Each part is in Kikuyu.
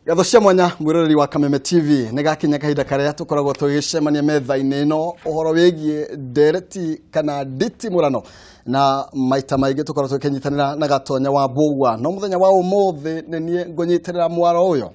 Gatho cia mwanya mwiroreri wa Kameme TV nĩ gakinya kahinda karĩa tũkoragwo tũgĩcemania metha-inĩ ĩno ũhoro wĩgiĩ ndereti kana nditimũrano na maita maingĩ tũkoragwo tũkĩnyitanĩra na Gatonya wa Mbũgua no mũthenya wa ũmũthĩ nĩ niĩ ngũnyitĩrĩra mwaro ũyũ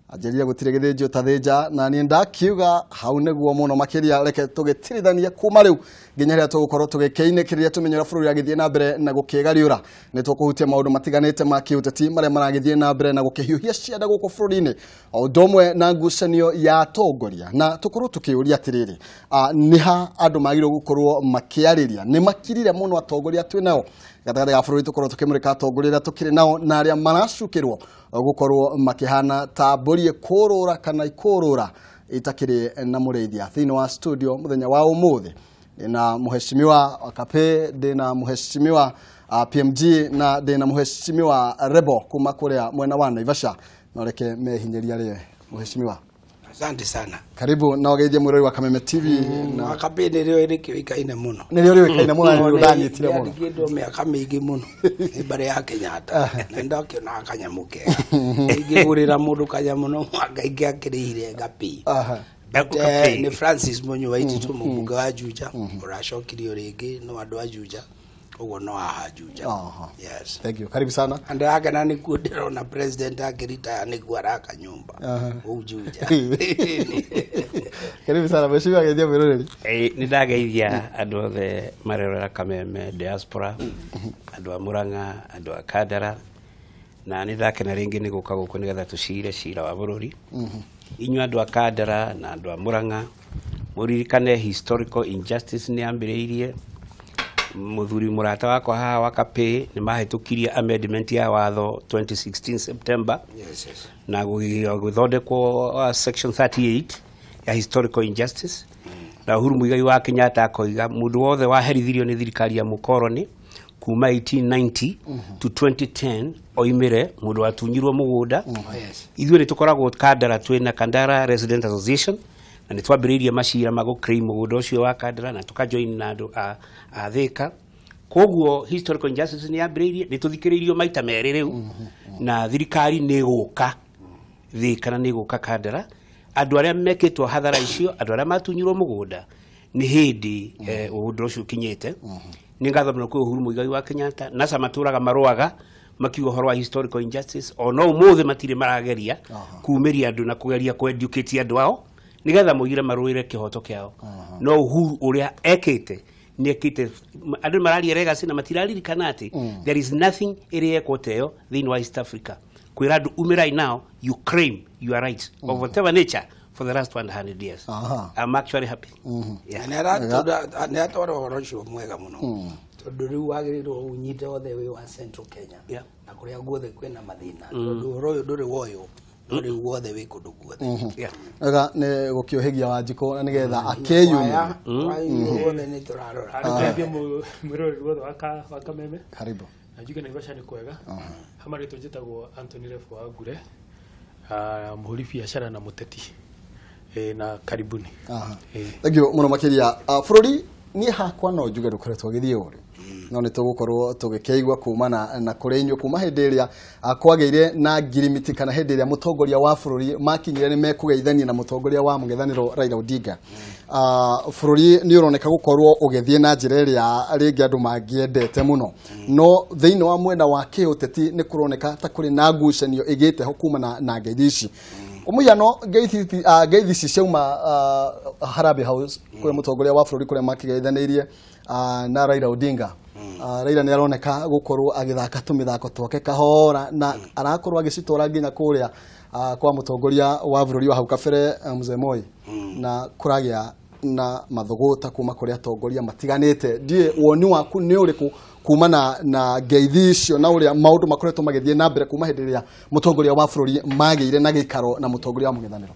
anjĩrire gũtirĩ gĩthĩnjio ta thĩnja na niĩ ndakiuga hau nĩguo mũno makĩria reke tũgĩtirithanie kuma rĩu nginya rĩrĩa tũgũkorwo tũgĩkĩinĩkĩrĩria tũmenye ũrĩa bũrũri agĩthiĩ na mbere na gũkĩgariũra. Nĩ tũkũhutia maũndũ matiganĩte ma kĩũteti marĩa maragĩthiĩ na mbere na gũkĩhiũhia cianda gũkũ bũrũri-inĩ o ũndũ ũmwe na ngucanio ya atongoria na tũkorwo tũkĩũria atĩrĩrĩ, nĩ ha andũ magĩrĩirwo gũkorwo makĩarĩria. Nĩ makirire mũno atongoria twĩ nao gatagatĩ ga bũrũri, tũkorwo tũkĩmũrĩka atongoria arĩa tũkĩrĩ nao na arĩa maracukĩrwo gũkorwo makĩhana ta mbũri ĩkũrũra kana ikũrũra itakĩrĩ na mũrĩithia. Thĩinĩ wa studio mũthenya wa ũmũthĩ ndĩna mheshimiwa Wakape, ndĩna mheshimiwa PMG na ndĩna mheshimiwa Rebo kuma kũrĩa mwena wa Naivasha. No reke mehinyĩria rĩe mheshimiwa. Asante sana. Karibu na ũgeithie mwĩrori wa Kameme TV. Na Wakape nĩrĩo rĩkĩũĩkaine mũno. Nĩrĩo rĩũĩkaine mũno na nĩrĩo ndanyitire mũno. Rĩandĩkĩtwo mĩaka mĩingĩ mũno nĩ mbere ya Kenyatta. Na ndakĩonaga kanyamũ kega. Ingĩgũrĩra mũndũ kanyamũ no mũhaka ingĩakĩrĩhire ngapi. Nĩ Francis Mũnyũ wa Ititũ mũmbunge wa Juja ũracokirio rĩngĩ no andũ a Juja ũguo no haha Juja. Yes. Thank you. Karibu sana. Na ndĩrakena nĩkuo ndĩrona president akĩritaya nĩkuo araka nyũmba kũu Juja. Karibu sana mheshimiwa geithia mwĩroreri. Nĩ ndageithia andũ othe marerora Kameme diaspora, andũ a Murang'a, andũ a Kandara, na nĩ ndakena rĩngĩ nĩ gũka gũkũ nĩgetha tũcire cira wa bũrũri. Inyuĩ andũ a Kandara na andũ a Murang'a mũririkane historical injustice nĩ yambĩrĩirie. Mũthuri mũrata wakwa haha wa Kapĩ nĩ mahĩtũkirie amendment ya watho 2016 September. Yes, yes. Na gũthondekwo section 38 ya historical injustice. Na Uhuru Muigai wa Kenyatta akoiga mũndũ wothe waherithirio nĩ thirikari ya mũkoroni kuma 1890 to 2010 oimire mũndũ watunyirwo mũgũnda. Yes. Ithuĩ nĩ tũkoragwo Kandara twĩna Kandara Resident Association na nĩ twambĩrĩirie macira ma gũclaim mũgũnda ũcio wa Kandara na tũkajoin na andũ a Thika. Koguo historical injustice nĩ yambĩrĩirie, nĩ tũthikĩrĩirio maita merĩ rĩu na thirikari nĩ ĩgũka Thika na nĩ ĩgũka Kandara. Andũ arĩa mekĩtwo hathara icio, andũ arĩa matunyirwo mũgũnda nĩ hĩndĩ ũndũ ũcio ũkinyĩte. Nĩ ngatho mũno kwĩ Uhuru Muigai wa Kenyatta. NASA matũraga marũaga makiuga ũhoro wa historical injustice, ona ũmũthĩ matirĩ marageria kumĩria andũ na kũgeria kũ-educate andũ ao nĩgetha moigire marũĩre kĩhoto kĩao. No Uhuru ũrĩa ekĩte nĩ ekĩte, andũ mararia legacy na matiraririkana atĩ there is nothing ĩrĩ yekwo ta ĩyo thĩinĩ wa East Africa. Kwĩra andũ umĩrai now, you claim your rights of whatever nature for the last 100 years. I'm actually happy. Yeah. Nĩ atwara ũhoro ũcio mwega mũno tondũ rĩu wagĩrĩirwo ũnyite othe wĩ wa Central Kenya na kũrĩa guothe kwĩna mathĩna tondũ ũhoro ũyũ ndũrĩ woywo no rĩu guothe wĩ kũndũ guothe. Wega nĩ gũkĩũhĩgia Wanjikũ na nĩgetha akĩyumĩrie. Guothe nĩ tũrarora. Ngeithie mwĩroreri wothe wa Kameme. Karibu. Na njuge Naivasha nĩ kwega. Hama rĩtwa njĩtagwo Anthony Refu wa Ngure, mũhũri biacara na mũteti. Na karibuni. Thank you mũno makĩria. Bũrũri niĩ hakwa no njuge ndũkoretwo ũgĩthiĩ ũru no nĩ tũgũkorwo tũgĩkĩigua kumana na kũrĩ inyuĩ kuma hĩndĩ ĩrĩa kwagĩire na ngirimiti kana hĩndĩ ĩrĩa mũtongoria wa bũrũri makinyire nĩ mekũgeithania na mũtongoria wa mũng'ethanĩro Raila Odinga. Bũrũri nĩ ũroneka gũkorwo ũgĩthiĩ na njĩra ĩrĩa rĩngĩ andũ mangĩendete mũno no thĩinĩ wa mwena wa kĩũteti nĩ kũroneka ta kũrĩ na ngucanio ĩgĩte ho kumana na ngeithi ici. Mũhiano ngeithi ici ciauma Harambee House kũrĩ mũtongoria wa bũrũri kũrĩa makĩgeithanĩirie na Raila Odinga. Raila nĩ aroneka gũkorwo agĩthaka tũmĩthako twake kahora na arakorwo agĩcitwara nginya kũrĩa kwa mũtongoria wa bũrũri wa hau kabere Mzee Moi na kũragĩa na mathũgũta kuma kũrĩ atongoria matiganĩte. Ndiĩ woni waku nĩ ũrĩkũ kumana na ngeithi icio na ũrĩa maũndũ makoretwo magĩthiĩ na mbere kuma hĩndĩ ĩrĩa mũtongoria wa bũrũri magĩire na gĩikaro na mũtongoria wa mũng'ethanĩro?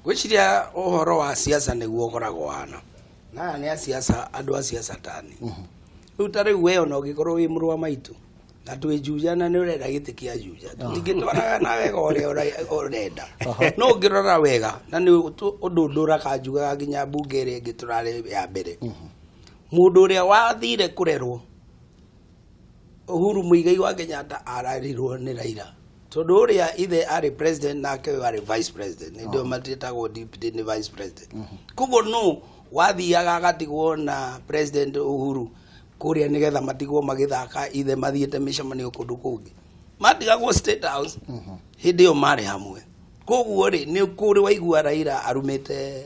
Ngwĩciria ũhoro wa siasa nĩguo ũkoragwo hana na aya nĩ a siasa, andũ a siasa tani. Rĩu ta rĩu we ona ũngĩkorwo wĩ mũrũ wa maitũ na twĩ Juja na nĩ ũrenda gĩtĩ kĩa Juja tũtingĩtwaraga na wega ũrĩa ũrenda no ũngĩrora wega na nĩ ũndũ ndũraga njugaga nginya mbunge ĩrĩa ĩngĩ tũrarĩ ya mbere mũndũ ũrĩa wathire kũrerwo Uhuru Muigai wa Kenyatta ararirwo nĩ Raila. Tondu uria ithe ari president nake we ari vice president. Ndio matietagwo deputy ni vice president. Koguo no wathiaga agatigwo na president Uhuru kuria nigetha matigwo magithaka ithe mathiete micemanio kundu kungi. Matigagwo State House hindi yo mari hamwe. Koguo ri ni kuri waigua Raila arumite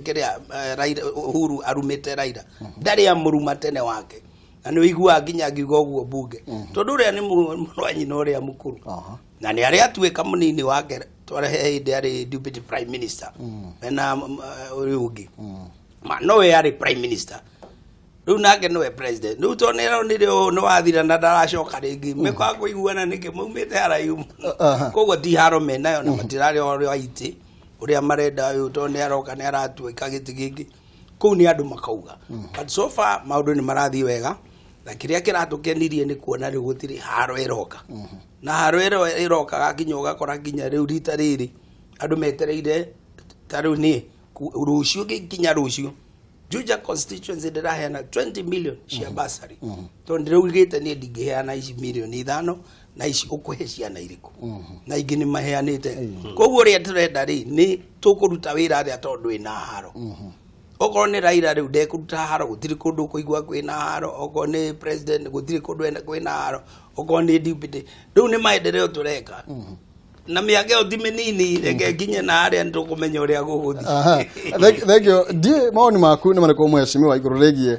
kiria Raila Uhuru arumite Raila ndari amuruma tene wake. Na ni wiguaga nginya ngiuga uguo bunge tondu uria ni mũrũ wa nyina uria mukuru na ni aria atuika munini wake twarehe hindi ari deputy prime minister na uri ungi ma no we ari prime minister riu nake niwe president riu to ni ni wathira na ndaracoka ringi mekwa kuiguana niki maumite haraihu koguo ti haro menayo na matirari ũrĩa waiti uria marenda uyu to ni aroka ni aratuika giti giki kuu ni andu makauga. But so far maundu ni marathi wega na kiria kiratukenirie ni kuona riu gutiri haro iroka na haro iroka gakinya ugakora nginya riu rita riri andu metereire ta riu ni rucio gikinya rucio Juja constituency ndiraheana 20 million cia bursary tondu ndiraugite ni ndingiheana ici milioni 5 na ici ukuhe ciana iriku na ingi ni maheanite. Koguo ria turenda ri ni tukuruta wira aria tondu ina haro. Okorwo ni Raila riu ndekuruta haro gutiri kundu kuigua kwina haro, okorwo ni president gutiri kundu ena kwina haro, okorwo ni deputy riu ni maendeleo tureka na miaka ĩyo ti mĩnini reke nginye na harĩa nĩtũkũmenya ũrĩa gũgũthiĩ. Thank you. Ndiĩ mawoni maku nĩ marĩkũ mheshimiwa igũrũ rĩgiĩ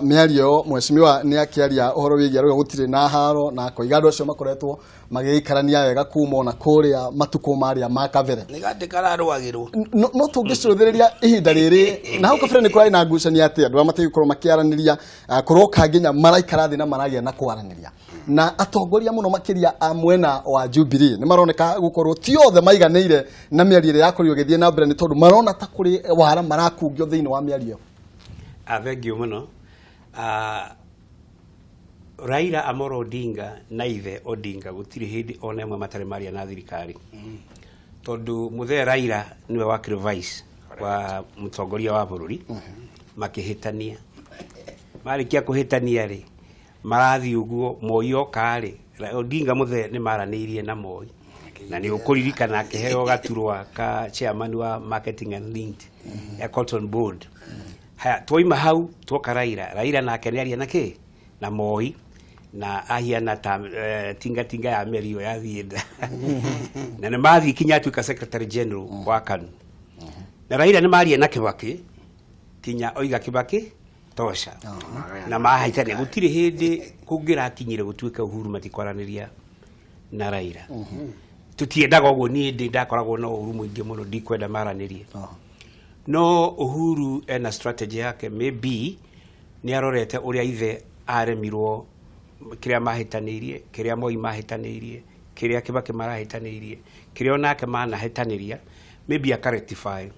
mĩario mheshimiwa nĩ akĩaria ũhoro wĩgiĩ arauga gũtirĩ na haro na akoiga andũ acio makoretwo magĩikarania wega kuma ona kũrĩa matukũ marĩa ma kabere. Nĩ gatĩ kararũagĩrwo. No tũngĩcũthĩrĩria ihinda rĩrĩ na hau kabere nĩ kũrarĩ na ngucanio atĩ andũ arĩa matigũkorwo makĩaranĩria kũroka nginya maraikara thĩ na maragĩa na kwaranĩria na atongoria mũno makĩria a mwena wa Jubilee nĩ maroneka gũkorwo ti othe maiganĩire na mĩario ĩrĩa yakorirwo ĩgĩthiĩ na mbere nĩ tondũ marona ta kũrĩ wara marakungio thĩinĩ wa mĩario. Thank you mũno. Raila Amolo Odinga na ithe Odinga gũtirĩ hĩndĩ ona ĩmwe matarĩ maria na thirikari tondũ mũthee Raila nĩwe wakĩrĩ vice wa mũtongoria wa bũrũri makĩhĩtania marĩkia kũhĩtania rĩ marathiĩ ũguo Moi oka rĩ Odinga mũthee nĩ maranĩirie na Moi na nĩ ũkũririkana akĩheo gaturwa ka chairman wa marketing and linked ya Cotton Board. Haya twoima hau twoka Raila Raila nake nĩaria na kĩ na Moi na ahiana ta tinga tinga ya meri ĩyo yathiĩ nda na nĩ mathiĩ kinya atuĩka secretary general wa KANU na Raila nĩ maria na Kibaki kinya oiga Kibaki tosha na mahaitania gũtirĩ hĩndĩ kũngĩrakinyire gũtuĩka Uhuru matikwaranĩria na Raila. Tũtiendaga ũguo niĩ ndĩ ndakoragwo na ũru mũingĩ mũno ndikwenda maranĩrie. No Uhuru ena strategy yake maybe nĩ arorete ũrĩa ithe aremirwo kĩrĩa mahĩtanĩirie kĩrĩa Moi mahĩtanĩirie kĩrĩa Kibaki marahĩtanĩirie kĩrĩa onake manahĩtanĩria maybe aka rectify.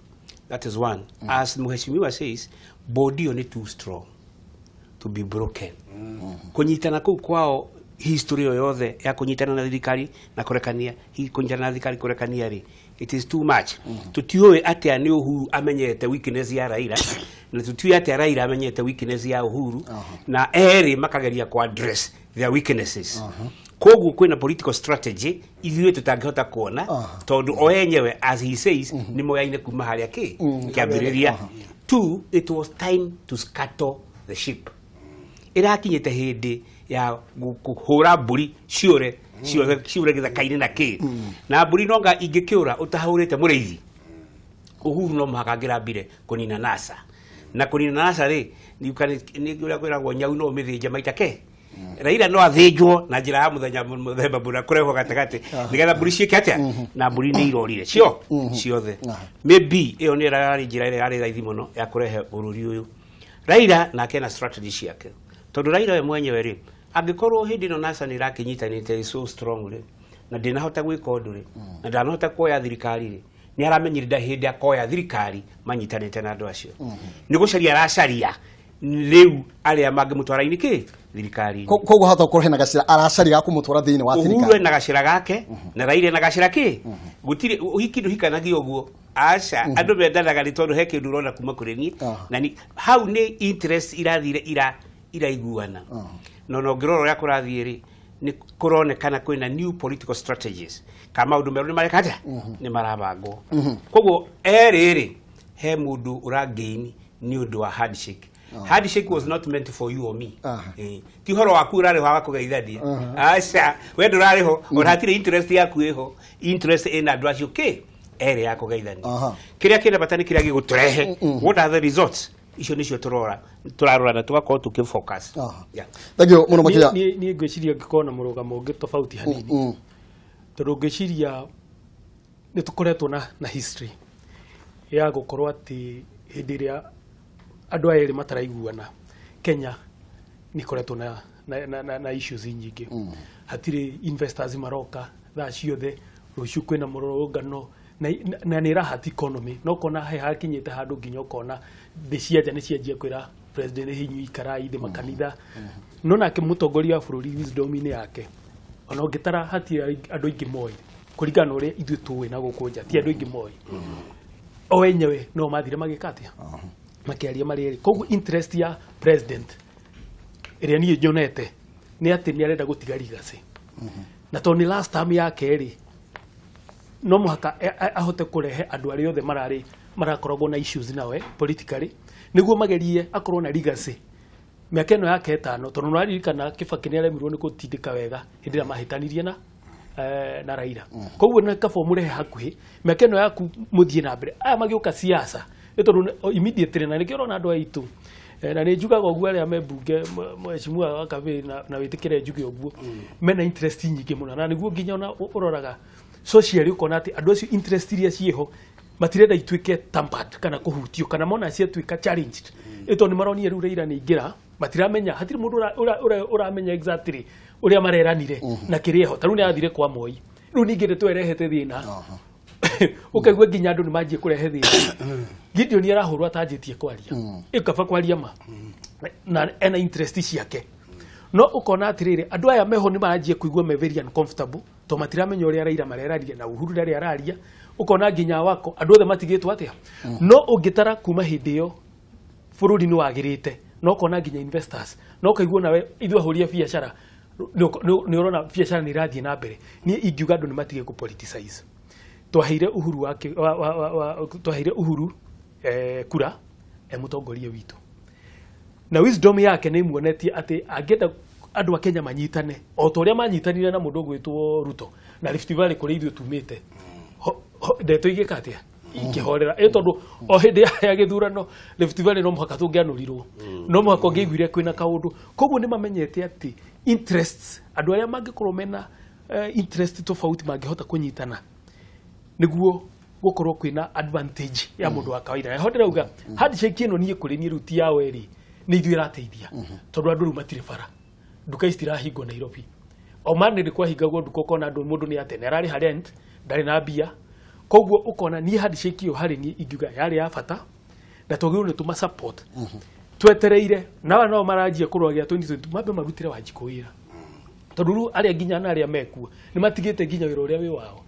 That is one. As mheshimiwa says, bodi ĩyo nĩ too strong to be broken. Kũnyitana kũu kwao history ĩyo yothe ya kũnyitana na thirikari na kũrekania kũnyitana na thirikari kũrekania rĩ it is too much. Tutiũĩ atĩa nĩ Uhuru amenyete weakness ya Raila na tutiũĩ atĩa Raila amenyete weakness ya Uhuru na erĩ makageria ku address their weaknesses. Koguo kwĩna political strategy ithuĩ tũtangĩhota kuona tondũ o enyewe as he says nĩ moyaine kuma harĩa kĩ kĩambĩrĩria. Two, it was time to scatter the ship. Ĩrakinyĩte hĩndĩ ya kũhũra mbũri ciũre ciũre gĩthaka-inĩ na kĩ na mbũri nonga ingĩkĩũra ũtahũrĩte mũrĩithi Uhuru no mũhaka angĩrambire kũnina NASA na kũnina NASA rĩ nĩ ũrĩa kwĩragwo nyau no ũmĩthĩnje maita ke Raila no athĩnjwo na njĩra ya mũthenya mũthemba mũna kũrehwo gatagatĩ nĩgetha mbũri ciĩke atĩa na mbũri nĩ irorire cio ciothe. Maybe ĩyo nĩ yarĩ njĩra ĩrĩa yarĩ raithi mũno ya kũrehe bũrũri ũyũ. Raila nake na strategy ciake tondũ Raila we mwenyewe rĩ angĩkorwo hĩndĩ ĩno NASA nĩ ĩrakĩnyitanĩte so strong rĩ na ndĩnahota gwĩka ũndũ rĩ na ndanahota kuoya thirikari rĩ nĩ aramenyire nda hĩndĩ akoya thirikari manyitanĩte na andũ acio nĩ gũcaria aracaria rĩu arĩa mangĩmũtwara-inĩ kĩ thirikari. Koguo hata ũkorwo hena gacĩra aracaria ga kũmũtwara thĩinĩ wa thirikari. Uhuru ena gacĩra gake na Raila ena gacĩra kĩ gũtirĩ ũhiki ndũhikanagio ũguo aca andũ mendanaga nĩ tondũ he kĩndũ ũrona kuma kũrĩ niĩ na hau nĩ interest irathire iraiguana. No no ngĩrora ũrĩa kũrathiĩ rĩ Nĩ kũronekana kwĩna new political strategies ka maũndũ merũ nĩ mareka atĩa, nĩ marabangwo. Koguo erĩ rĩ, he mũndũ ũragain nĩ ũndũ wa handshake. Handshake was not meant for you or me. Ti ũhoro waku ũrarĩ ho wa kũgeithania, aca, we ndũrarĩ ho, ona hatirĩ interest yaku ĩho. Interest ĩna andũ acio kĩ erĩ ya kũgeithania. Kĩrĩa kĩna bata nĩ kĩrĩa gĩgũtũrehe. What are the results? Icio nĩcio tũrora, tũrarora na tũgakorwo tũkĩ focus. Yeah. Thank you mũno makĩria. Niĩ ngwĩciria ngĩkorwo na mũrũgamo ũngĩ tofauti hanini, tondũ ngwĩciria nĩ tũkoretwo na history ya gũkorwo atĩ hĩndĩ ĩrĩa andũ aya erĩ mataraiguana, Kenya nĩ ĩkoretwo na issues nyingĩ. Hatirĩ investors maroka thaa ciothe, rũciũ kwĩna mũrũrũngano na nĩ ĩrahati economy, na ũkona he hakinyĩte handũ nginya ũkona thĩ cia nja nĩ cianjia kwĩra president hinyu ikarai thĩ makanitha. No nake mũtongoria wa bũrũri, wisdom-inĩ yake, ona ũngĩtara hatirĩ andũ aingĩ moĩ kũringana na ũrĩa ithuĩ tũĩ na gũkũ nja, ti andũ aingĩ moĩ, o enyewe no mathire magĩka atĩa, makĩaria marĩ erĩ. Koguo interest ya president ĩrĩa niĩ nyonete nĩ atĩ nĩ arenda gũtiga legacy, na tondũ nĩ last term yake rĩ, no mũhaka ahote kũrehe andũ arĩa othe mararĩ marakoragwo na issues nawe politically, nĩguo magerie akorwo na legacy mĩaka ĩno yake 5, tondũ nĩwaririkana Kibaki nĩ aremirwo nĩ gũtindĩka wega hĩndĩ ĩrĩa mahĩtanirie na Raila. Koguo nĩ kaba ũmũrehe hakuhĩ mĩaka ĩno yaku mũthiĩ na mbere aya magĩũka siasa, nĩ tondũ immediately, na nĩkĩo ũrona andũ aitũ, na nĩ njugaga ũguo, arĩa me mbunge, mheshimiwa wa Kabĩ, na wĩtĩkĩre njuge ũguo, mena interest nyingĩ mũno, na nĩguo nginya ona ũroraga socially ũkona atĩ andũ acio interest iria ciĩho matirenda ituĩke tampered kana kũhutio kana mona ciatuĩka challenged, ĩ tondũ nĩ maronire rĩu Raila nĩ ingĩra, matiramenya, hatirĩ mũndũ ũramenya exactly ũrĩa mareranire na kĩrĩa ho. Ta rĩu nĩ athire kwa Moi, rĩu ningĩ ndeto ĩrehete thĩna, ũkaigua nginya andũ nĩ manjie kũrehe thĩna. Gideon arahũrwo atanjĩtie kwaria, ĩkaba kwaria ma na ena interest ciake, no ũkona atĩrĩrĩ, andũ aya meho nĩ maranjia kũigua me very uncomfortable to matiramenya ũrĩa Raila mareraria na Uhuru ndarĩ araria. Ũkona nginya wako andũ othe matigĩtwo atĩa. No ũngĩtara kuma hĩndĩ ĩyo bũrũri nĩ wagĩrĩte, no ũkona nginya investors, no ũkaigua nawe ithuĩ ahũri a biacara nĩ ũrona biacara nĩ irathiĩ na mbere. Niĩ ingiuga andũ nĩ matige kũ politicize. Twaheire Uhuru wake wa, twaheire Uhuru kura e mũtongoria witũ, na wisdom yake nĩ imuonetie atĩ angĩenda andũ a Kenya manyitane o ta ũrĩa manyitanire na mũndũ ũgwĩtwo Ruto na Rift Valley kũrĩa ithuĩ tumĩte, ndeto igĩka atĩa, ikĩhorera, ĩ tondũ o hĩndĩ ya gĩthurano Rift Valley no mũhaka tũngĩanũrirwo, no mũhaka ũngĩaiguire kwĩna kaũndũ. Koguo nĩ mamenyete atĩ interests, andũ arĩa mangĩkorwo mena interest tofauti mangĩhota kũnyitana nĩguo gũkorwo kwĩna advantage ya mũndũ wa kawaida. Na ho ndĩrauga handshake ĩno, niĩ kũrĩ niĩ rĩu ti yao erĩ, nĩ ithuĩ ĩrateithia, tondũ andũ rĩu matirĩ bara, nduka ici citirahingwo Nairobi. O ma nĩ kwahingagwo nduka, ũkona andũ mũndũ nĩ atĩ nĩ ararĩha rent, ndarĩ na mbia. Koguo ũkona niĩ handshake ĩyo harĩ niĩ ingiuga yarĩ ya bata, na twagĩrĩirwo nĩ tũma support twetereire na nao maranjia kũrũa gĩa 2022, mambe marutĩre Wanjikũ wĩra, tondũ rĩu arĩa nginya na arĩa mekuo nĩ matigĩte nginya wĩra ũrĩa wĩ wao.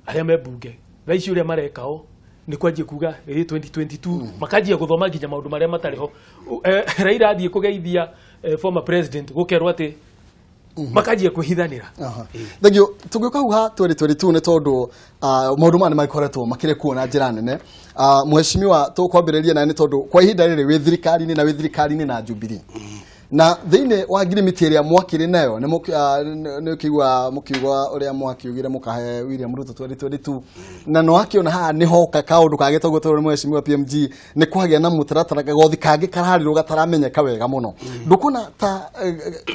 Arĩa me mbunge thaa ici ũrĩa mareka o nĩ kwanjia kuga ĩ 2022, makanjia gũthoma nginya maũndũ marĩa matarĩ ho. Raila athiĩ kũgeithia former president, gũkerwo atĩ makanjia kwĩhithanĩra. Thank you. Tũngĩũka hau ha 2022, nĩ tondũ maũndũ maya nĩ magĩkoretwo makĩrĩ kuo na njĩra nene. Mheshimiwa, tũkwambĩrĩria nawe nĩ tondũ kwa ihinda rĩrĩ wĩ thirikari-inĩ na wĩ thirikari-inĩ na Jubilee, na thĩinĩ wa ngirimiti ĩrĩa mwakĩrĩ nayo nĩ ũkĩigua mũkiuga ũrĩa mwakiugire mũkahe William Ruto 2022, na nĩ wakĩona haha nĩ hoka kaũndũ kagĩtagwo tondũ mheshimiwa PMG nĩ kwagĩa na mũtaratara gagothi kangĩ kararirwo gataramenyeka wega mũno. Ndũkuona ta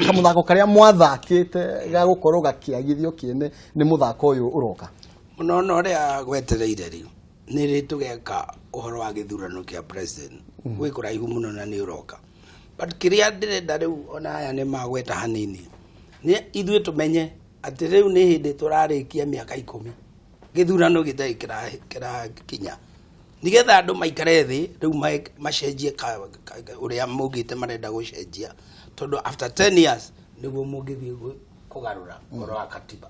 kamũthako karĩa mwathakĩte ga gũkorwo gakĩagithio kĩene nĩ mũthako ũyũ ũroka? Mũno na ũrĩa gwetereire rĩ, nĩ rĩ tũgeka ũhoro wa gĩthurano kĩa president gwĩ kũraihu mũno na nĩ ũroka, but kĩrĩa ndĩrenda rĩu ona aya nĩ magweta hanini nĩ ithuĩ tũmenye atĩ rĩu nĩ hĩndĩ tũrarĩkia mĩaka 10 gĩthurano gĩtarĩ kĩrakinya, nĩgetha andũ maikare thĩ rĩu macenjie ũrĩa maugĩte marenda gũcenjia, tondũ after 10 years nĩguo mũngĩthiĩ kũgarũra ũhoro wa katiba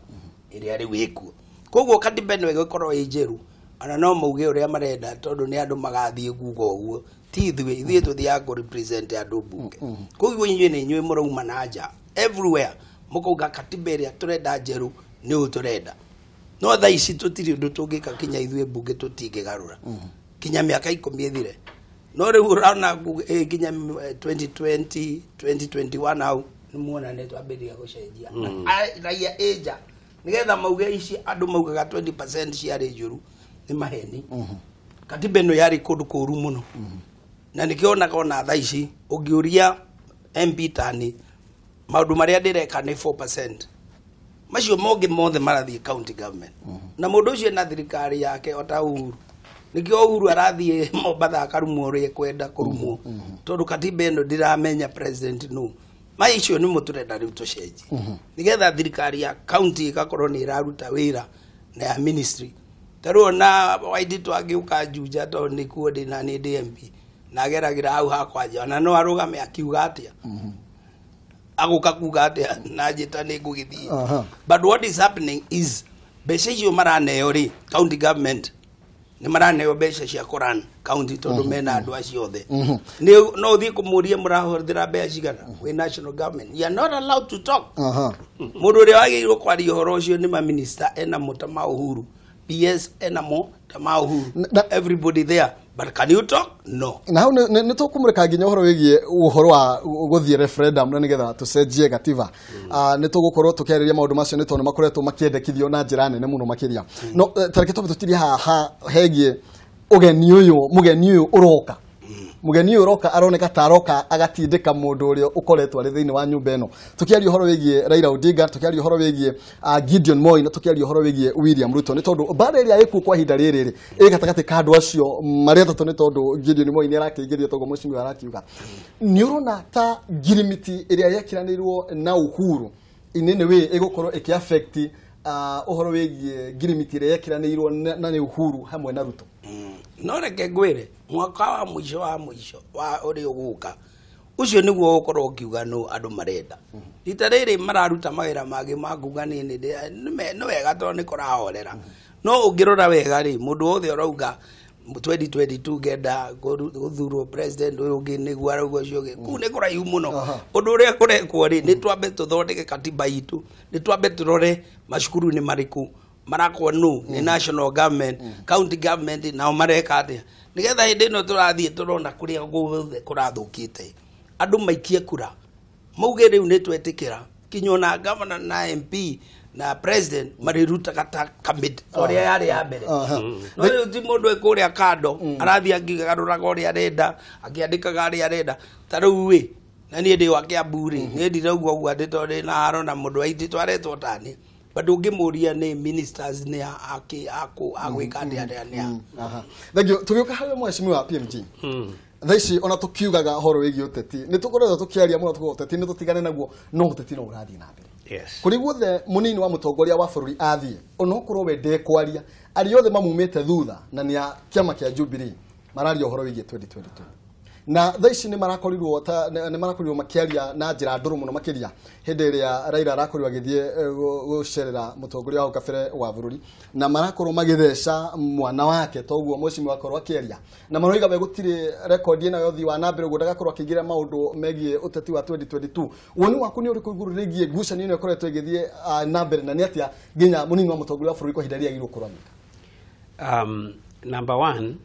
ĩrĩa rĩu ĩkuo. Koguo katiba ĩno ĩgũkorwo ĩ njerũ, ona no mauge ũrĩa marenda, tondũ nĩ andũ magathiĩ kuga ũguo, ti ithuĩ. Ithuĩ tũthiaga kũ represent andũ mbunge. Koguo inyuĩ nĩ inyuĩ mũrauma na nja everywhere. Mũkauga katiba ĩrĩa tũrenda njerũ nĩ ũũ tũrenda. No thaa ici tũtirĩ ũndũ tũngĩka kinya ithuĩ mbunge tũtingĩgarũra. Kinya mĩaka 10 ĩthire. No rĩu ũrona nginya 2020 2021 hau nĩ muona nĩ twambĩrĩria gũcenjia. Raia ĩnja nĩgetha mauge ici andũ maugaga 20% ciarĩ njũru nĩ maheni. Katiba ĩno yarĩ kũndũ kũũru mũno. Na nĩkĩo onaga ona thaa ici ũngĩũria MP tani maũndũ marĩa ndĩreka nĩ 4%. Macio mongĩ mothe marathiĩ county government. Na mũndũ ũcio na thirikari yake o ta Uhuru. Nĩkĩo Uhuru arathiĩ Mombatha akarumwo ũrĩa ekwenda kũrumwo. Tondũ katiba ĩno ndĩramenya president nũ. Maicio nĩmo tũrenda rĩu tũcenjie. Nĩgetha thirikari ya county ĩgakorwo nĩ ĩraruta wĩra na ya ministry. Ta rĩu ona Waititu angĩũka Juja tondũ nĩkuo ndĩ na nĩ ndĩ MP. Na ageragĩra hau hakwa nja ona no arũgame akiuga atĩa. Agũka kuga atĩa na njĩta nĩ ngũgĩthiĩ. But what is happening is mbeca icio maraneo rĩ county government nĩ maraneo mbeca cia kũran county tondũ mena andũ acio othe. No ũthiĩ kũmũria mũrahũthĩra mbeca cigana wĩ national government. You are not allowed to talk. Mũndũ ũrĩa wagĩrĩirwo kwaria ũhoro ũcio nĩ maminista enamo ta ma Uhuru. PS enamo ta ma Uhuru. Everybody there. But can you talk? No. Na hau nĩ tũkũmũrĩka nginya ũhoro wĩgiĩ ũhoro wa gũthiĩ referendum na nĩgetha tũcenjie gatiba. Nĩ tũgũkorwo tũkĩarĩria maũndũ macio nĩ tondũ makoretwo makĩendekithio na njĩra nene mũno makĩria. No tareke twambe tũtirie haha hegiĩ ũgeni ũyũ, mũgeni ũyũ ũroka. Mũgeni ũyũ ũroka aroneka ta aroka agatindĩka mũndũ ũrĩa ũkoretwo arĩ thĩinĩ wa nyũmba ĩno. Tũkĩaria ũhoro wĩgiĩ Raila Odinga, tũkĩaria ũhoro wĩgiĩ Gideon Moi na tũkĩaria ũhoro wĩgiĩ William Ruto nĩ tondũ mbara ĩrĩa ĩkuo kwa ihinda rĩrĩ rĩ ĩ gatagatĩ ka andũ acio marĩ atatũ nĩ tondũ Gideon Moi nĩ arakĩingĩrio toguo mũcimio arakiuga. Nĩ ũrona ta ngirimiti ĩrĩa yekiranĩirwo na Uhuru in any way ĩgũkorwo ĩkĩ affect ũhoro wĩgiĩ ngirimiti ĩrĩa yekiranĩirwo na nĩ Uhuru hamwe na Ruto? No reke ngwĩre mwaka wa mũico wa ũrĩa ũgũka ũcio nĩguo ũgũkorwo ũkiuga nũ andũ marenda. Rita rĩrĩ mararuta mawĩra mangĩ ma kuga nĩ wega tondũ nĩ kũrahorera. No ũngĩrora wega rĩ mũndũ wothe ũrauga 2022 ngenda gũthurwo president ũyũ ũngĩ nĩguo arauga ũcio ũngĩ. Kũu nĩ kũraihu mũno. Ũndũ ũrĩa kũrekwo rĩ nĩ twambe tũthondeke katiba itũ, nĩ twambe tũrore macukuru nĩ marĩkũ marakwo nũ nĩ national government, county government nao mareka atĩa nĩgetha hĩndĩ ĩno tũrathiĩ tũrona kũrĩa guothe kũrathũkĩte andũ maikie kura mauge rĩu nĩ twetĩkĩra kinya ona governor na MP na president marĩrutaga ta committee ũrĩa yarĩ ya mbere. No rĩu ti mũndũ e kũrĩa kando arathiĩ akĩgarũraga ũrĩa arenda akĩandĩkaga arĩa arenda. Ta rĩu ĩ na niĩ ndĩ wa Kiambu rĩ niĩ ndirauga ũguo atĩ tondũ ndĩ na haro na mũndũ waitĩ twaretwo tani. But ũngĩmũria nĩ ministers nĩ agwĩka atĩa nĩ a. Thank you. Tũgĩũka harĩ mheshimiwa PMG. Thaa ici ona tũkiugaga ũhoro wĩgiĩ ũteti nĩ tũkoretwo tũkĩaria mũno tũkauga ũteti nĩ tũtigane naguo no ũteti no ũrathiĩ na mbere. Kũrĩ guothe mũnini wa mũtongoria wa bũrũri athiĩ onokorwo we ndekwaria arĩa othe mamumĩte thutha na nĩ a kĩama kĩa Jubilee mararia ũhoro wĩgiĩ 2022. Na thaa ici nĩ marakorirwo makĩaria na njĩra ndũrũ mũno makĩria hĩndĩ ĩrĩa Raila arakorirwo agĩthiĩ gũcerera mũtongoria wa hau kabere wa bũrũri na marakorwo magĩtheca mwana wake toguo mũcimi wakorwo akĩaria na maroiga we gũtirĩ rekondi ĩno ya ũthii wa na mbere ũguo ndagakorwo akĩingĩra maũndũ megiĩ ũteti wa 2022. Woni waku nĩ ũrĩkũ igũrũ rĩgiĩ ngucanio ĩno ĩkoretwo ĩgĩthiĩ na mbere na nĩ atĩa nginya mũnini wa mũtongoria wa bũrũri kwa ihinda rĩrĩ agĩrĩirwo gũkorwo agĩka? Number one,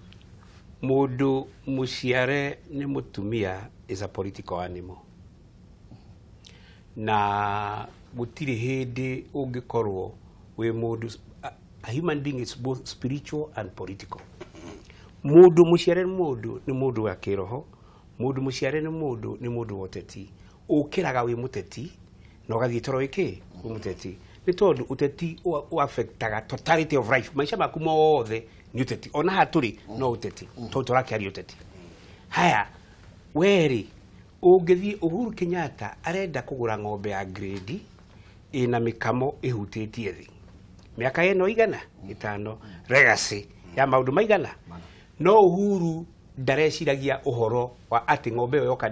mũndũ mũciare nĩ mũtumia is a political animal. Na gũtirĩ hĩndĩ ũngĩkorwo wĩ mũndũ, a human being is both spiritual and political. Mũndũ mũciare nĩ mũndũ nĩ mũndũ wa kĩroho, mũndũ mũciare nĩ mũndũ nĩ mũndũ wa ũteti. Ũkĩraga wĩ mũteti na ũgathiĩ toro wĩ kĩ? Wĩ mũteti. Nĩ tondũ ũteti ũaffectaga totality of life. Maica maku mothe nĩ ũteti. Ona haha tũrĩ no ũteti. Tondũ tũrakĩaria ũteti. Haya, werĩ ũngĩthiĩ Uhuru Kenyatta arenda kũgũra ng'ombe ya grade ĩna mĩkamo ĩhutĩtie thĩ. Mĩaka ĩno igana ĩtano legacy ya maũndũ maigana. No Uhuru ndareciragia ũhoro wa atĩ ng'ombe ĩyo yoka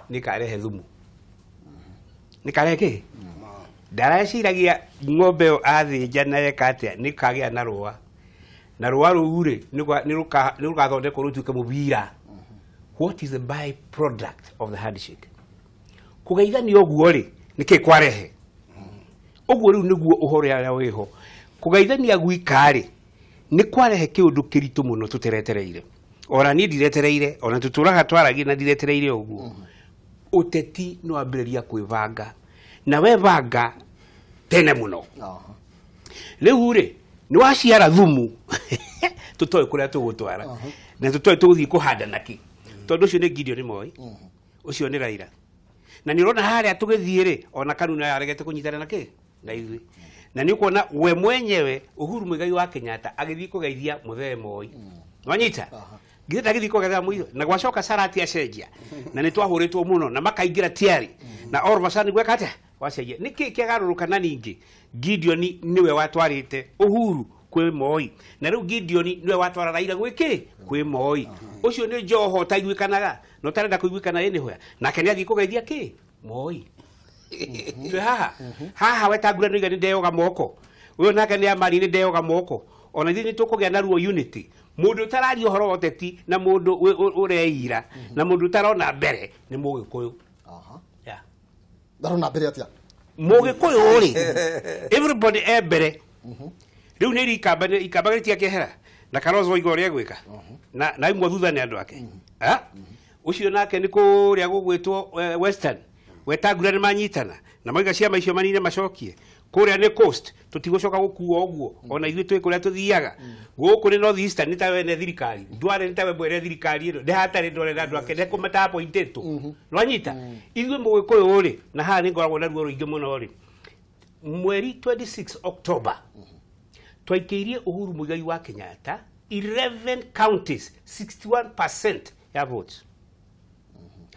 nĩkarehe thumu. Nĩkarehe kĩ? Ndareciragia ng'ombe ĩyo athĩnja na eka atĩa nĩkagĩa na rũa. Na rũa rũu rĩ nĩ rũgathondekwo rũtuĩke mũbira. What is the byproduct of the handshake? Kũgeithania ũguo rĩ nĩkĩ kwarehe? Ũguo rĩu nĩguo ũhoro ũrĩa wĩho. Kũgeithania gwika-rĩ nĩ kwarehe kĩũndũ kĩritũ mũno tũteretereire. Ona niĩ ndiretereire, ona tũtũraga twaragia na ndiretereire ũguo. Ũteti nĩ wambĩrĩria kwĩbanga. Na we banga tene mũno. Rĩu rĩ nĩ waciara thumu tũtoĩ kũrĩa tũgũtwara na tũtoĩ tũgũthiĩ kũhanda nakĩ. Tondũ ũcio nĩ Gideon Moi, ũcio nĩ Raila. Na nĩ ũrona harĩa tũgĩthiĩ rĩ, ona KANU nayo aregete kũnyitana na kĩ? Na ithuĩ. Na nĩ ũkuona we mwenyewe Uhuru Muigai wa Kenyatta agĩthiĩ kũgeithia Mũthee Moi. Wanyita? Githĩ ndagĩthiĩ kũgeithia Moi na gwacoka Sarati acenjia. Na nĩ twahũrĩtwo mũno na makaingĩra tiari. Na all of a sudden gweka atĩa? Wacenjia. Nĩkĩ kĩagarũrũka na ningĩ Gideon nĩwe watwarĩte Uhuru kwĩ Moi. Na rĩu Gideon nĩwe watwara Raila gwĩ kĩ? Kwĩ Moi. Ũcio nĩ Joho ũtaiguĩkanaga na ũtarenda kũiguĩkana ĩ nĩ hoya. Nake nĩ athiĩ kũgeithia kĩ? Moi. Twĩ haha. Haha Wetangula nĩoiga nĩ ndeyoga moko. Ũyũ nake nĩ Amani nĩ ndeyoga moko. Ona ithuĩ nĩ tũkũgĩa na ruo unity. Mũndũ ũtararia ũhoro wa ũteti na mũndũ ũreira na mũndũ ũtarona mbere nĩ Mũgĩkũyũ. Yeah. Ndarona mbere atĩa? Mũgĩkũyũ rĩ, everybody e mbere. Rĩu nĩ ikamba ikamba gĩtiakĩehera na Kalonzo oiga ũrĩa egwĩka na imwe thutha nĩ andũ ake. Ũcio nake nĩ kũrĩa gũgwĩtwo Western Wetangula nĩ manyitana na maiga ciama icio manine macokie. Kũrĩa nĩ Coast tũtigũcoka gũkuo ũguo ona ithuĩ twĩ kũrĩa tũthiaga. Gũkũ nĩ North Eastern nĩ tawe ne thirikari. Ndware nĩ tawe mwene thirikari ĩno. Nĩ hatarĩ ndware na andũ ake nĩ kũmata-appointĩtwo. Nĩwanyita? Ithuĩ Mũgĩkũyũ rĩ, na haha nĩ ngoragwo na ruo rũingĩ mũno rĩ. Mweri 26 October twaikĩirie Uhuru Muigai wa Kenyatta 11 counties 61% ya votes.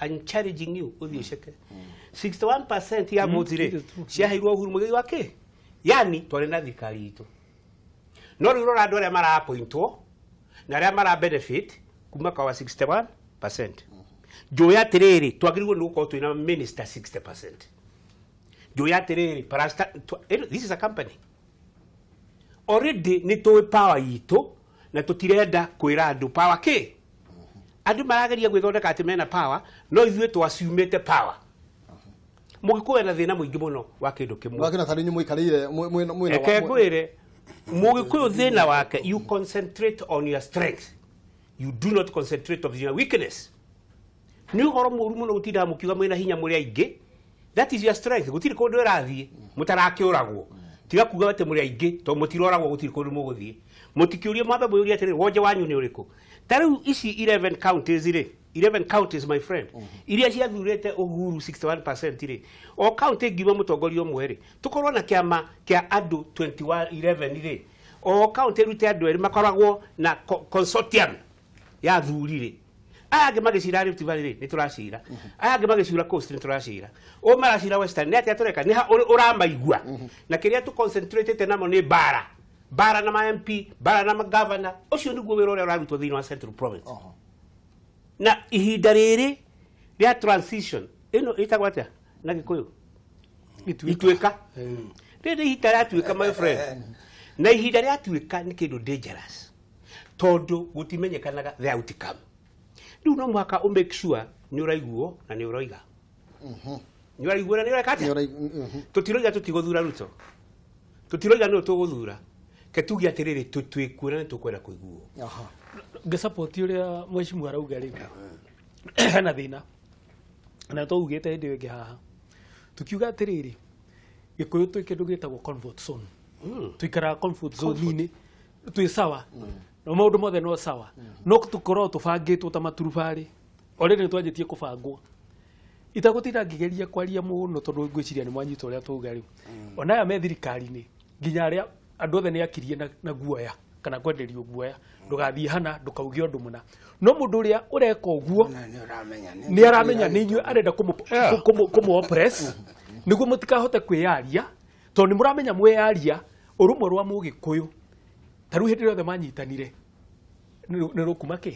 I'm challenging you ũthiĩ ũceke. 61% ya votes rĩ ciaheirwo Uhuru Muigai wa kĩ? Yani twarĩ na thirikari itũ. No rĩu rora andũ arĩa mara-appointwo na arĩa mara benefit kuma kwa 61%. Njũĩ atĩrĩrĩ twagĩrĩirwo nĩ gũkorwo twĩna minister 60%. Njũĩ atĩrĩrĩ this is a company. Already nĩ tũĩ power itũ na tũtirenda kwĩra andũ power kĩ? Andũ marageria gwĩthondeka atĩ mena power no ithuĩ twasiumĩte power. Mũgĩkũyũ ena thĩna mũingĩ mũno wa kĩndũ kĩmwe. Wakĩona tarĩ inyuĩ mũikarĩire mwena Reke ngwĩre Mũgĩkũyũ thĩna wake, you concentrate on your strength, you do not concentrate on your weakness. Nĩ ũhoro mũru mũno gũtindaga mũkiuga mwĩna hinya mũrĩ aingĩ. That is your strength. Gũtirĩ kũndũ ĩrathiĩ mũtarakĩũragwo. Tiga kuga atĩ mũrĩ aingĩ tondũ mũtiroragwo gũtirĩ kũndũ mũgũthiĩ. Mũtikĩũrie mwambe mwĩũrie atĩrĩrĩ wonje wanyu nĩ ũrĩkũ. Ta rĩu ici 11 counties rĩ, 11 counties my friend, iria ciathurĩte Uhuru 61% rĩ, o county ngiuma mũtongoria ũmwe rĩ, tũkorwo na kĩama kĩa andũ 21 11 rĩ, o county ĩrute andũ erĩ makoragwo na consortium ya athuri rĩ. Aya angĩ magĩcira Rift Valley rĩ, nĩ tũracira. Aya angĩ magĩcira Coast nĩ tũracira. Ũũ maracira Western nĩ atĩa tũreka? Nĩ ha ũramaigua. Na kĩrĩa tũ-concentrate namo nĩ mbara. Mbara na ma MP, mbara na ma governor. Ũcio nĩguo wĩra ũrĩa ũrarutwo thĩinĩ wa Central Province. Na ihinda rĩrĩ rĩa transition ĩno ĩtagwo atĩa na Gĩkũyũ? Ituĩka. Rĩrĩ ihinda rĩa tuĩka my friend. Na ihinda rĩa tuĩka nĩ kĩndũ dangerous. Tondũ gũtimenyekanaga the outcome. Rĩu no mũhaka ũ make sure nĩ ũraiguo na nĩ ũroiga. Nĩ ũraiguo na nĩ ũreka atĩa? Tũtiroiga tũtigũthura Ruto. Tũtiroiga nĩ tũgũthura. Ke tuge atĩrĩrĩ twĩkuo na nĩ tũkwenda kũiguo. Ngĩsupport ũrĩa mheshimiwa arauga rĩ, hena thĩna na twaugĩte hĩndĩ ĩyo ĩngĩ haha tukiuga atĩrĩrĩ Gĩkũyũ twĩ kĩndũ gĩtagwo comfort zone. Tũikaraga comfort zone-inĩ twĩ sawa na maũndũ mothe no sawa no tũkorwo tũbangĩtwo ta maturubarĩ already nĩ twanjĩtie kũbangwo. Itagũtinda ngĩgeria kwaria mũno tondũ ngwĩciria nĩ mwanyita ũrĩa twauga rĩu. Ona aya me thirikari-inĩ nginya arĩa andũ othe nĩ akirie na guoya kana kwenderio guoya ndũgathiĩ hana ndũkauge ũndũ mũna no mũndũ ũrĩa ũreka ũguo nĩ aramenya nĩ inyuĩ arenda kũmũ oppress nĩguo mũtikahote kwĩyaria tondũ nĩ mũramenya mwĩyaria ũrũmwe rwa Mũgĩkũyũ ta rĩu hĩndĩ ĩrĩa manyitanire nĩ rũkuma kĩ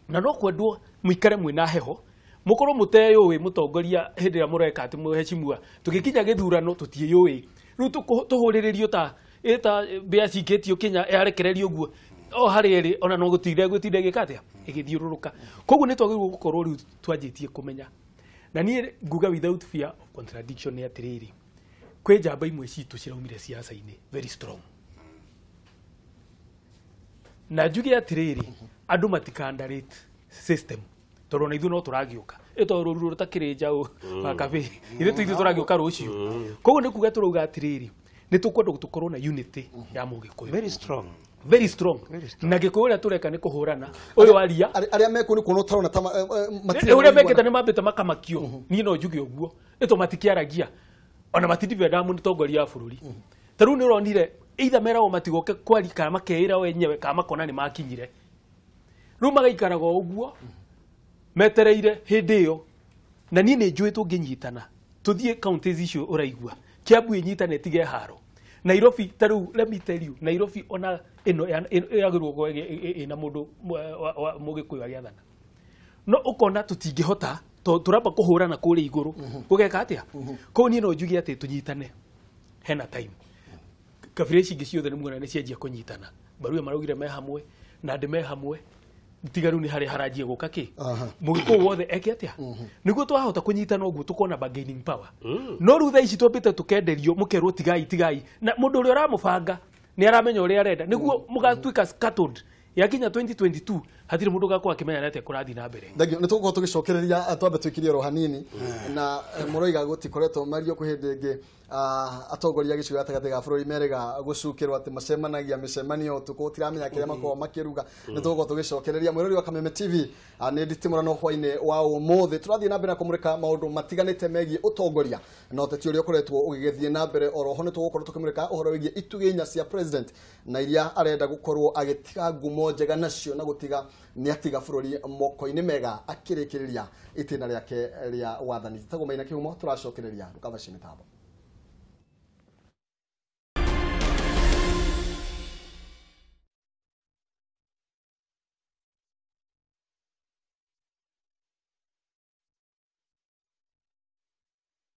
na no kwendwo mũikare mwĩna heho mũkorwo mũteyũĩ mũtongoria hĩndĩ ĩrĩa mũreka atĩ mũheshimiwa tũgĩkinya gĩthurano tũtiĩyũĩ rĩu tũhũrĩrĩrio ta ĩta mbĩa cikĩtio Kenya yarekererio ũguo o harĩa ĩrĩ ona no gũtinde gwĩtinde ĩgĩka atĩa ĩgĩthiũrũrũka. Koguo nĩ twagĩrĩirwo gũkorwo rĩu twanjĩtie kũmenya na niĩ nguga without fear of contradiction nĩ atĩrĩrĩ Kwĩ njamba imwe citũ ciraumire siasa-inĩ very strong. Na njuge atĩrĩrĩ, andũ matikandarate system tondũ ona ithuĩ no tũragĩũka ĩto rũru rũtakĩrĩ njaũ wa kabĩ ithuĩ tũragĩũka rũciũ. Koguo nĩ kuga tũrauga atĩrĩrĩ, nĩ tũkwenda tũkorwo na unity ya Mũgĩkũyũ. Very strong. Very strong. Na Gĩkũyũ ũrĩa tũreka nĩ kũhũrana ũyũ waria arĩa mekuo nĩ kuona ũtarona ta matirĩ ũrĩa mekĩte nĩ mambĩte makamakio. Niĩ no njuge ũguo ĩto matikĩaragia ona matidivenda mũtongoria wa bũrũri. Ta rĩu nĩ ũronire either meragwo matigoke kwari kana makeĩra o enyewe kana makona nĩ makinyire. Rĩu magaikaraga o ũguo metereire hĩndĩ ĩyo. Na niĩ nĩ njũĩ tũngĩnyitana tũthiĩ counties icio ũraigua Kiambu ĩnyitane ĩtige haro. Nairobi ta rĩu, let me tell you, Nairobi ona ĩno yagĩrĩirwo gũkorwo ĩna mũndũ Mũgĩkũyũ agĩathana. No ũkona tũtingĩhota tũramba kũhũrana kũrĩa igũrũ gũgeka atĩa. Koguo niĩ no njuge atĩ tũnyitane hena time. Kabira ici ingĩ ciothe nĩ muona nĩ cianjia kũnyitana. Baruya maraugire me hamwe, Nandi me hamwe, tiga rĩu nĩ harĩa haranjia gũka kĩ. Mũgĩkũyũ wothe eke atĩa. Nĩguo twahota kũnyitana ũguo tũkona bargaining power. No rĩu thaa ici twambĩte tũkenderio mũkerwo tigai tigai. Na mũndũ ũrĩa ũramũbanga nĩ aramenya ũrĩa arenda. Nĩguo mũgatuĩka scattered. Yakinya 2022 hatirĩ mũndũ ũgakorwo akĩmenya nĩ atĩa kũrathiĩ na mbere. Thengio. Nĩ tũgũkorwo tũgĩcokereria twambe tũikirie oro hanini na mũroiga gũtikoretwo mario kwĩ hĩndĩ ĩngĩ atongoria a gĩcigo gatagatĩ ga bũrũri merĩga gũcukĩrwo atĩ macemanagia mĩcemanio ũtukũ ũtiramenya kĩrĩa makoragwo makĩruga. Nĩ tũgũkorwo tũgĩcokereria. Mwĩrori wa Kameme TV, nĩ nditimũrano hwainĩ wa ũmũthĩ. Tũrathiĩ na mbere na kũmũrĩka maũndũ matiganĩte megiĩ ũtongoria na ũteti ũrĩa ũkoretwo ũgĩgĩthiĩ na mbere. Oroho nĩ tũgũkorwo tũkĩmũrĩka ũhoro wĩgiĩ itugĩ inya cia president na iria arenda gũkorwo agĩtiga ngumo njega nacio na gũtiga nĩ atiga bũrũri moko-inĩ mega akĩrĩkĩrĩria itĩna rĩake rĩa wathani. Tagwo Maina Kĩhumo, tũracokereria ndũkabacie mĩtambo.